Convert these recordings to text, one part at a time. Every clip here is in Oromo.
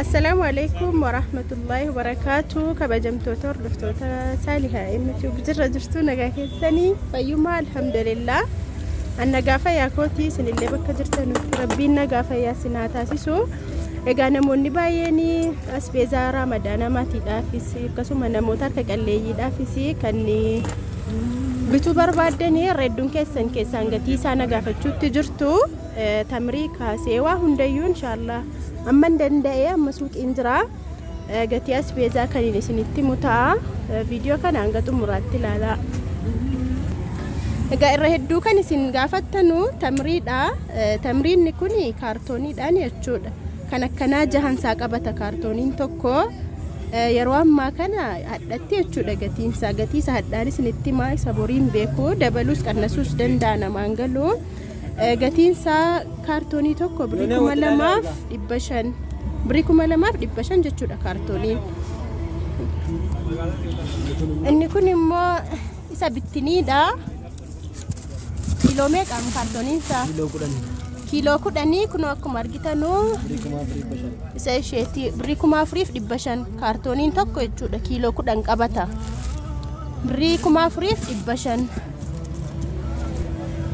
Assalaamu alaikum warahmatullaahi wabarakaatu. Kabajamtoota hordoftoota Saalihaa YouTube jirra jirtu, nagaa keessanii? Fayyummaa? Alhamdulillah. An nagaa fayyaa kootii, isinillee bakka jirtanutti Rabbiin nagaa fayyaa isin haa taasisu. Egaa namoonni baay'een asbeezaa Ramadaana maatiidhaafis akkasuma namoota harka qalleeyyiidhaafis kan bituu barbaaddanii hedduun keessan keessaan gatii isaa na gaafachuutti jirtu. Tamrii kaasee waa hundayyuu inshaallah amman danda'e amma suuqiin jira. Gatii asbeezaa kan isinitti mutaa viidiyoo kana hanga xumuraatti ilaalaa. Egaa irra hedduu kan isin gaafattanu tamriidha. Tamriinni kun kaartooniidhaan jechuudha. Kan akkanaa jahansaa qabata kaartooniin tokko. Yeroo ammaa kana hadhatti jechuudha gatiinsaa. Gatii isa hadhaan isinitti himaa, isa boriin beeku, dabaluus qannasuus danda'a namaan galu. Gatiinsaa kaartoonii tokko birrii 2500. Birrii 2500 jechuudha kaartooniin. Inni kun immoo isa bittiniidha. Kiiloo meeqaan kaartooniin isaa? Kiiloo 10. Kiiloo 10 kun akkuma argitanu birrii 4500. Isa isheeti birrii 4500 kaartooniin tokko jechuudha, kiiloo 10 qabata. Birrii 4500.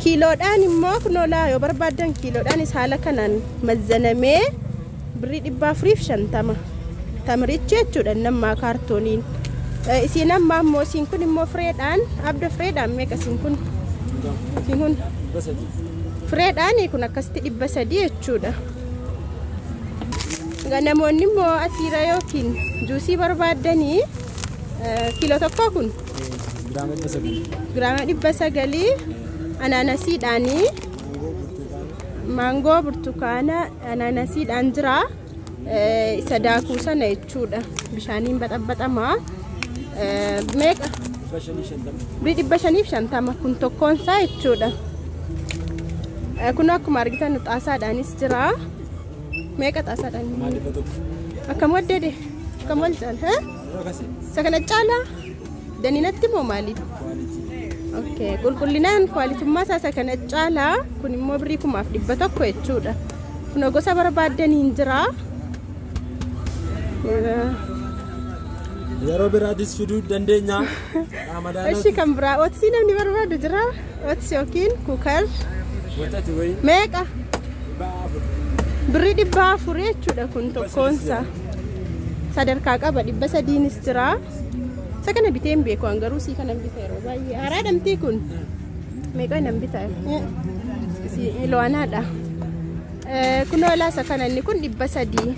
Kiiloodhaan immoo kunoo yoo barbaaddan kiiloodhaanis haala kanaan mazzanamee birrii 450. Tamrichi jechuudha nammaa kaartooniin. Isiin ammaa immoo isiin kun immoo fireedhaan, abda, fireedhaan meeqa isiin kun? Isiin kun 300. Fireedhaan kun akkasitti 300 jechuudha. Egaa namoonni immoo asiira yookiin juusii barbaaddanii kiiloo tokko kun Giraama 900. Giraama 900 anaanasiidhaanii, maangoo, burtukaana, anaanasiidhaan jira. Isa daakuu sana jechuudha. Bishaaniin baxaxamaa. Meeqa? 550. Birrii 550 kun tokkoonsaa jechuudha. Kun akkuma argitan xaasaadhaanis jira. Meeqa xaasaadhaan? Maal, 100. Akkam waddede? Akkam wal caala? Yeroo akkasii. Isa kana caalaa? Daninatti moo maaliidha? Quality. Okay. Qulqullinaan kwaalitummaa isaa isa kana caalaa. Kun immoo birrii 1100 jechuudha. Kun gosa barbaaddaniin jira. Yeroo biraatis fiduu dandeenya. Ramadaana. Ishi kan biraa ootsii namni barbaadu jira. Oats yookiin Quaker. Watati wayii. Meeqa? 400. Birrii 400 jechuudha kun tokkoonsa. Sadarkaa qaba, 300nis jira. Isa kana bitee hin beeku an, garuu sii kana bita yeroo baay'ee. Haaraa dhamtii kun. Meeqa nan bita? Lo'anaadha. Kunoo laasa kana inni kun 300.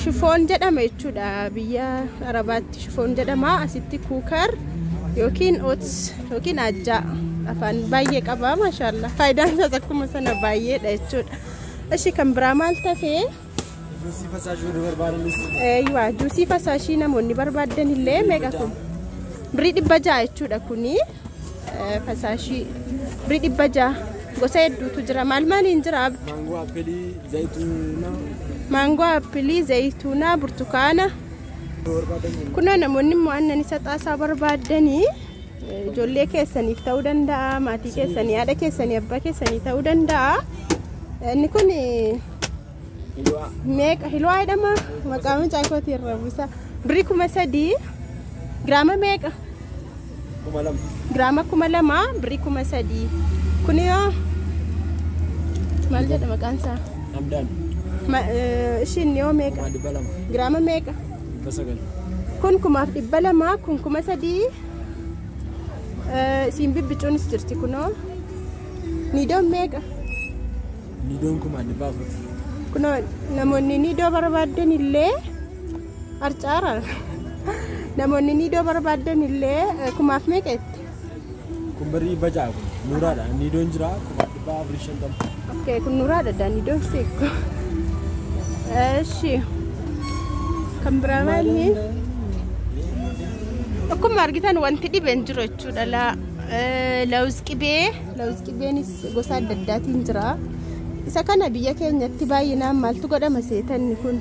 Chiffon jedhama jechuudha, biyya Arabaatti chiffon jedhama. Asitti Quaker yookiin oats yookiin ajjaa afaan baay'ee qaba, maashaallah, faayidaan isaas akkuma sana baay'eedha jechuudha. Ishi kan biraa maal tafee? Juusii fasaashii warri barbaadanis. Eeyyuu, juusii fasaashii namoonni barbaadan illee meeqa kun? Birrii 600 jechuudha kuni fasaashii birrii 600, gosa hedduutu jira. Maal maaliin jira, Abdu? Maangoo, appilii, zayituuna. Maangoo, appilii, zayituunaa, burtukaana. Kunoo namoonni immoo aannan isa xaasaa barbaadanii ijoollee keessaniif ta'uu danda'a, maatii keessanii, haadha keessanii, abbaa keessanii ta'uu danda'a. Inni kun Hilwaa. meeqa? Hilwaa jedhama, maqaa mucaa kootii irra buusa. Birrii 3000, giraama meeqa? 2000. Giraama 2000, birrii 3000. Kun yoo maal jedha maqaan isaa? Hamdaan. Ishiin yoo meeqa? 200,000. Giraama meeqa? 900. Kun 2,200, kun 3000. Isiin bibbicuunis jirti kunoo. Niidoon meeqa? Niidoon 400,000. Kunoo namoonni niidoo barbaaddan illee arcaara. Namoonni niidoo barbaaddan illee kumaaf meeqa itti? Kun birrii 600 kun. Nuuraadha. Niidoon jira 450,000. Okay, kun nuuraadha daa niidoon seekko. Eshi. Kan biraa maali? Akkuma argitan wanti dhibeen jiru jechuudha. Laa lawuz qibee, lawuz qibeenis gosa adda addaatiin jira. Isa kana biyya keenyatti baay'inaan maaltu godhama seetanni kun?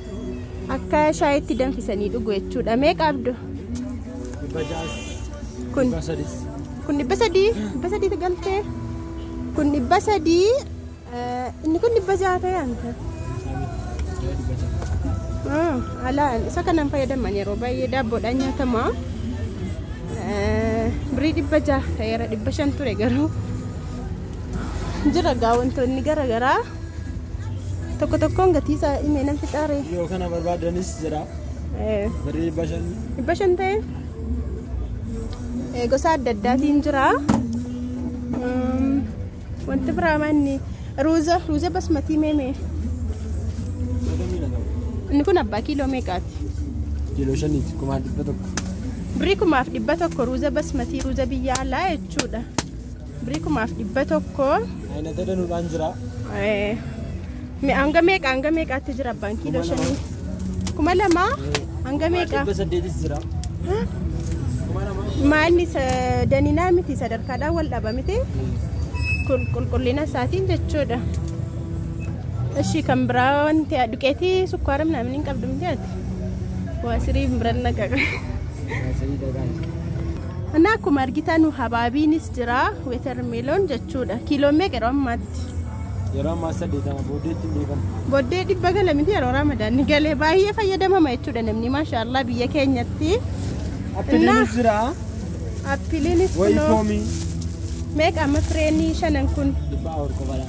Akka shaayitti danfisanii dhugu jechuudha. Meeqa, Abdu? 600s. Kun 300s. Kun 300, 300tti galtee. Kun 300, inni kun 600 ta'e anta. Ala isa kanan fayyadaman yeroo baay'ee daabboodhaan nyaatama. Birrii 600 ta'eera 500 ture garuu jira gaa wantoonni garaagaraa tokko tokkoon gatii isaa himee nan fixaare. Yoo kana barbaadanis jira. Birrii 500. 500 ta'e gosa adda addaatiin jira. Wanti biraa manni ruuza basmatii meemee. Inni kun abbaa kiiloo meeqaati? Kiiloo 5 1,100. Birrii 1,100 ruuza basmatii ruuza biyya alaa jechuudha. Birrii 1,100. Aynata danuudhaan jira. Hanga meeqa hanga meeqaatti jira abbaan kiiloo 5? 2,000 hanga meeqa? 800 jira. 2,000. Maalni daninaa miti sadarkaadhaan wal dhaba miti? Qulqullina isaatiin jechuudha. Ishi kan biraa wanti duqeetii sukkaara namni hin qabdu miti ati? Waa sirii biran naqaqa. እና akkuma argitan habaabiinis jira watermelon jechuudha. Kiiloon meeqa yeroo ammaatti? Yeroo ammaa 80 booddeetti hin beekamu. Booddee 100 gala miti yeroo Ramadaan ni galee baay'ee fayyadamama jechuudha namni maashaallah biyya keenyatti. Appiliinis jira. Appiliinis Wayi foomii. Meeqa amma fireenii 5 kun? 400 qofaadha.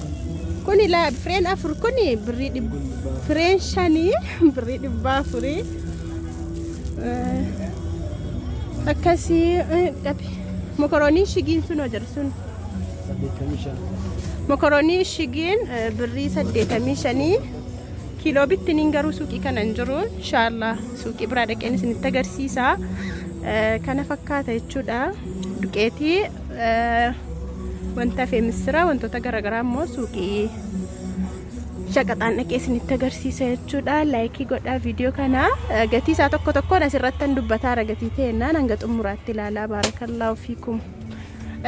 Kun ilaa fireen 4 kun birrii 100 fireen 5 birrii 400. Akkasii qabi. Mokoroonii shigiin sun hoo jiru sun? 85. Mokoroonii shigiin birrii 85 kiiloo bittiniin garuu suuqii kana hin jiru. Inshaallah suuqii biraa dhaqeen isinitti agarsiisa. Kana fakkaata jechuudha. Duqeetii wanta hafe misira wantoota garaagaraa immoo suuqii shaqaxaan dhaqee isinitti agarsiisa jechuudha. Laayikii godhaa viidiyoo kana. Gatii isaa tokko tokkoon asirratti dubbataara gatii ta'ennaan hanga xumuraatti ilaalaa. Baarakallaahu fiikum.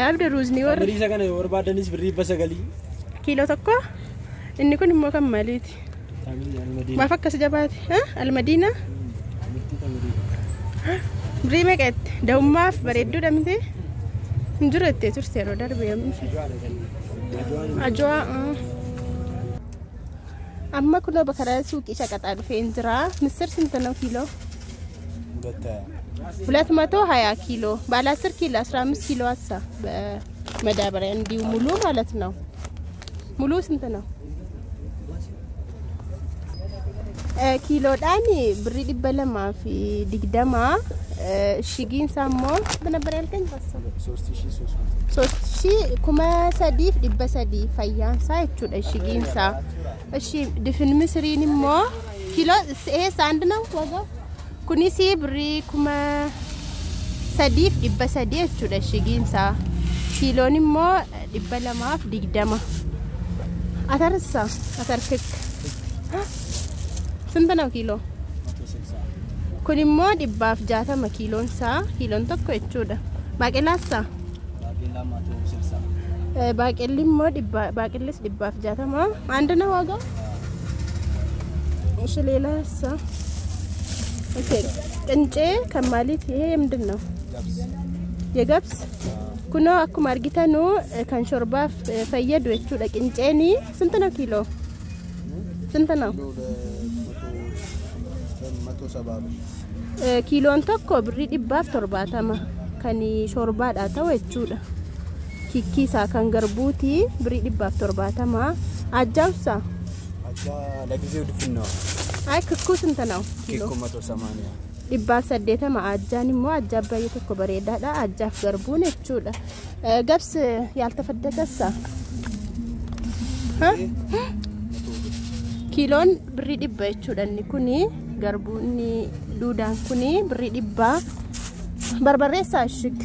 Abda ruuzni warra Birrii isa kana yoo barbaadanis birrii 900. Kiiloo tokko. Inni kun immoo kan maaliiti? Maaf akkas jabaate? Almadiina? Birrii meeqa itti? Da'ummaaf bareedduudha miti? Hin jiru itti turte yeroo darbe yommuu Ajwaa. Amma kunoo bakka suuqii shaqaxaa dhufee hin jira. Misir ስንት ነው ኪሎ? 220 ኪሎ ባለ 10 ኪሎ 15 ኪሎ አሳ በመዳበሪያ እንዲሁ ሙሉ ማለት ነው። ሙሉ ስንት ነው? ኪሎodhaan birrii 220 shigiin isaa immoo ነበር ያልከኝ? 3300 fayyaan isaa jechuudha shigiin isaa. እሺ ድፍን ምስሪን immoo ኪሎ ይሄ አንድ ነው ዋጋው? Kunis birrii 3300 jechuudha shigiin isaa. Kiiloon immoo 220. Atarsa atar fik ስንት ነው ኪሎ? Kun immoo 160 kiiloon isaa kiiloon tokko jechuudha. Baaqelaassa? Baaqelli immoo baaqellis 160 አንድ ነው ዋጋው? እሺ ሌላሳ? ኦኬ ቅንጬ ከማሊት ይሄ ምንድን ነው? የገብስ kunoo akkuma argitanu kan shorbaaf fayyadu jechuudha qinceeni. ስንት ነው ኪሎ? ስንት ነው? Kiiloon tokko birrii 170 kan shorbaadha ta'u jechuudha. Kikkiisaa kan garbuuti birrii 170. አጃውሳ አጃ ለጊዜው ድፍን ነው። አይ ክኩ ስንት ነው ኪሎ? ክኩ 180. 180. Ajjaan immoo ajjaa baay'ee tokko bareedaadha. Ajjaaf garbuun jechuudha. Gabs ያልተፈደገሳ kiiloon birrii 100 jechuudha. Inni kuni garbuun duudaan kuni birrii 100. Barbarreessaa ishik